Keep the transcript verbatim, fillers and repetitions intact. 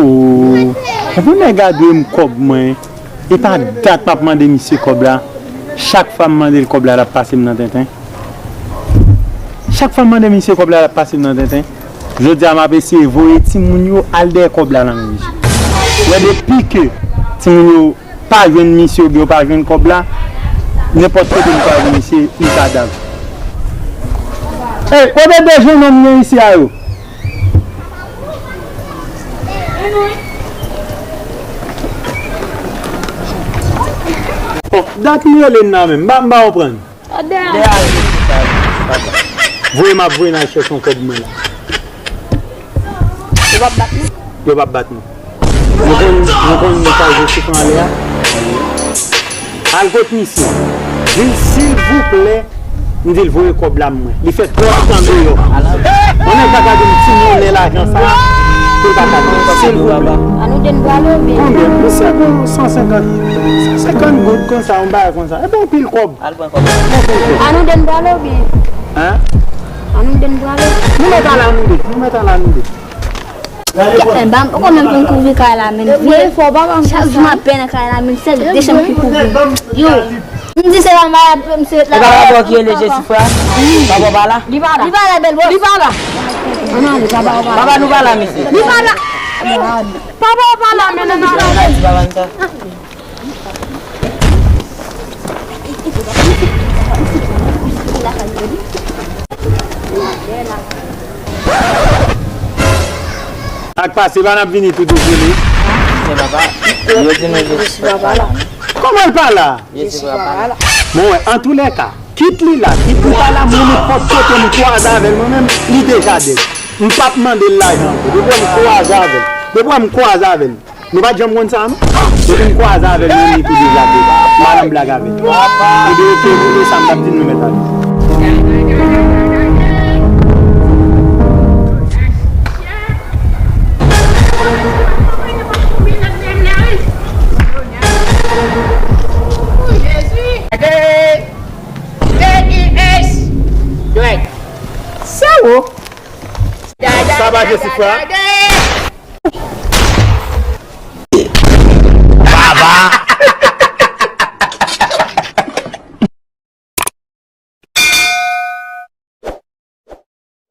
O, konprann nèg la dwe m kòb mwen. E pa dat m ap mande misye kòb la. Chak fwa m mande l kòb la, l ap pase m nan tenten. Chak fwa m mande misye kòb la, l ap pase m nan tenten. Jodi a, m ap eseye voye timoun yo al dèyè kòb la nan men misye. Wè, depi ke timoun yo pa jwenn misye oubyen yo pa jwenn kòb la, nenpòt kote m kwaze misye, li kadav. Ey, kote de jennonm yo isi a yo? Bon, dat m rele n nan menm, m pa, m pa konprann. Dèyè a, voye m ap voye n al chèche yon kòb mwen la. Yo p ap bat nou. Yo p ap bat nou. Nou konn, nou konn mesaj Joseph anlè a. Al kot misye. Di l, silvouplè, m di l voye kòb la mwen. Li fè twòp tan deyò. Yon nèg pa ka di m ti monnen lajan sa pou l pa ka di m, silvouplè. An nou de n prale oubyen? Konbyen? Misye gon san senkant, san senkant goud konsa, yon bagay konsa. E bon pil kòb. Al pran kòb. An nou de n prale oubyen? Hein? An nou de n prale? Nou mèt al a nou de. Nou mèt al a nou de. Eh, ban m poko menm konn kouvri kay la, men. Vye fò, papa m. Chak jou m ap pè nan kay la, men sèl de chanm ki kouvri. Yo. M di se la, m se la. E pa papa w ki rele Jesifra? Papa w pa la? Li pa la. Li pa la, bèl bòs. Li pa la. An ale, papa w pa la. Papa nou pa la, mesye. Li pa la. Papa w pa la, men nan ale. Papa n sa. Ak pase, pa n ap vini tou douz li. Se papa. Yo di nou Jezi pa la. Kòman l pa la? Jezi pa la. Bon, wè, antoulèka, kit li la, kit li pa la, mwen nenpòt kote m kwaze avè l, mwen menm, li deja dèd. M p ap mande l lajan ankò. Depi m kwaze avè l, depi m kwaze avè l, nou pa t janm konn sa, non? Depi m kwaze avè l, menm li tou deja dèd. M pa nan blag avè l. Ebyen, oke, nou, e sa m t ap di, nou mèt ale. Sa pa Jesifra?